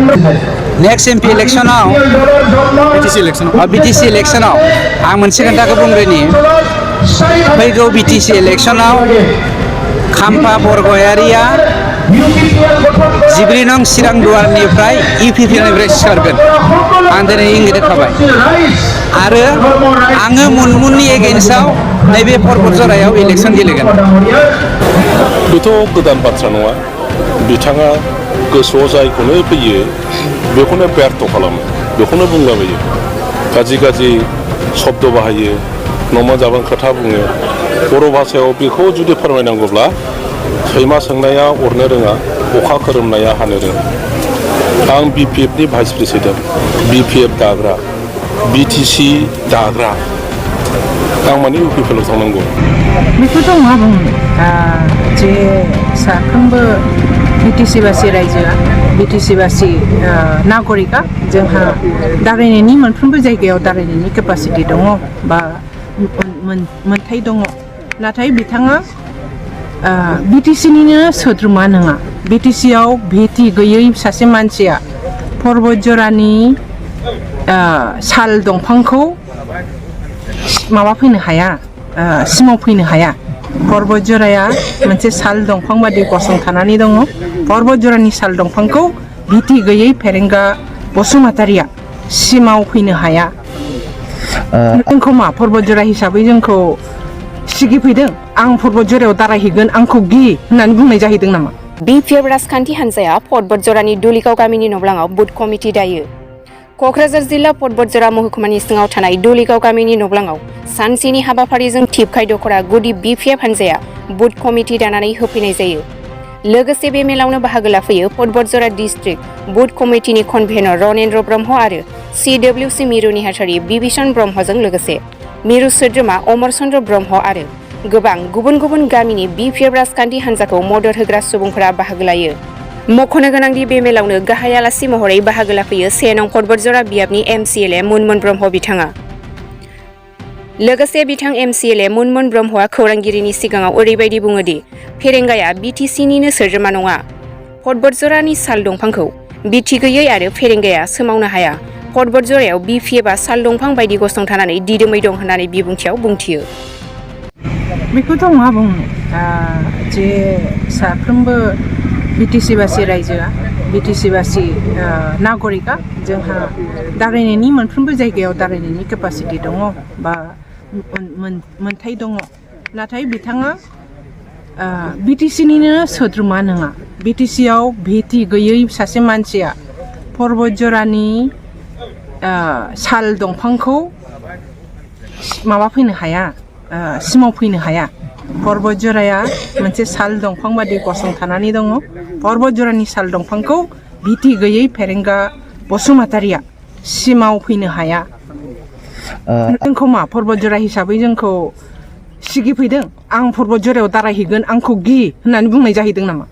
Next MP इलेक्शनाव BTC इलेक्शनाव आं मोनसे खोथाखौ बुंग्रोनि फैगौ बीटीसी इलेक्शनाव खाम्फा बरगयारिया 14 नं चिरां दुवारनिफ्राय UPPL सिखारगोन आं दिनै इंगित होखाबाय आरो आङो मुनमुननि एगेन्स्टआव नैबे बरगजरायाव इलेक्शन गेलेगोन। बेथ' गोदान बाथ्रा नङा बिथाङा गोसोआव जायखौनो फैयो बेखौनो व्यर्थ खालामो बेखौनो बुंलाबायो गाज्रि गाज्रि शब्द बाहायो नमा जाबां खोथा बुङो बर' भाषायाव बेखौ जुदि फोरमायनांगौब्ला सैमा सोंनाया अरनो रोङा अखा खोरोमनाया हानो रोङा। आं BPF नि भाइस प्रेसिडेन्ट BPF दाग्रा BTC दाग्रा आं माने UPPL आव थांनांगौ बेखौथ' मा बुंनो जे साफ्रोमबो BTC बासि रायजोआ BTC बासि नागरिका जोंहा दारायनायनि मोनफ्रोमबो जायगायाव दारायनायनि केपासिटि दङ बा मोनथाय दङ नाथाय बिथाङा BTC निनो सोद्रोमा नङा। BTC आव भेटि गैयै सासे मानसिया बरगजरानि साल दंफांखौ माबा फैनो हाया सिमाव फैनो हाया। बरगजराया मोनसे साल दंफां बादि गसंथानानै दङ। बरगजरानि साल दंफांखौ भेटि गैयै फेरेंगा बसुमतारिया सिमाव फैनो हाया। जोंखौ मा बरगजरा हिसाबै जोंखौ सिगिफैदों आं बरगजरायाव दारायहैगोन आंखौ गि होननानै बुंनाय जाहैदों नामा? BPF राजखान्थि हान्जाया बरगजरानि दुलिगाव गामिनि नब्लाङाव बुथ कमिटि दायो। क'क्राझार जिल्ला बरगजरा महकुमानि सिङाव थानाय दुलिगाव गामिनि नब्लाङाव सानसेनि हाबाफारिजों थिबखाय दखरा गुदि BPF हान्जाया बुथ कमिटि दानानै होफैनाय जायो। लोगोसे बे मेलावनो बाहागो लाफैयो बरगजरा डिस्ट्रिक्ट बुथ कमिटिनि कनभेनर रनेन्द्र ब्रह्म आरो CWC मिरु नेहाथारि बिभीषण ब्रह्मजों लोगोसे मिरु सोद्रोमा अमर चन्द्र ब्रह्म आरो गोबां गुबुन गुबुन गामिनि BPF राजखान्थि हान्जाखौ मदद होग्रा सुबुंफोरा बाहागो लायो। मख'नो गोनांदि बे मेलावनो गाहाय आलासि महरै बाहागो लाफैयो 1 नं बरगजरा बियाबनि MCLA मुनमुन ब्रह्म बिथाङा। लोगोसे बिथां MCLA मुनमुन ब्रह्मआ खौरांगिरिनि सिगाङाव ओरैबायदि बुङोदि फेरेंगाया BTC निनो सोद्रोमा नङा। बरगजरानि साल दंफांखौ बिथि गैयै आरो फेरेंगाया सोमावनो हाया। बरगजरायाव BPFआ साल दंफां बायदि गसंथानानै दिदोमै दं होननानै बिबुंथियाव बुंथियो। बेखौथ' मा बुंनो जे साफ्रोमबो BTC बासि रायजोआ BTC बासि नागरिका जोंहा दारायनायनि मोनफ्रोमबो जायगायाव दारायनायनि केपासिटि दङ बा मोनथाय दङ नाथाय बिथाङा BTC निनो सोद्रोमा नङा। BTC आव भेटि गैयै सासे मानसिया बरगजरानि साल दंफांखौ माबा फैनो हाया सिमाव फैनो हाया। बरगजराया मोनसे साल दंफां बादि गसंथानानै दङ। बरगजरानि साल दंफांखौ भेटि गैयै फेरेंगा बसुमतारिया सिमाव फैनो हाया। जोंखौ मा बरगजरा हिसाबै जोंखौ सिगिफैदों आं बरगजरायाव दारायहैगोन आंखौ गि होननानै बुंनाय जाहैदों नामा?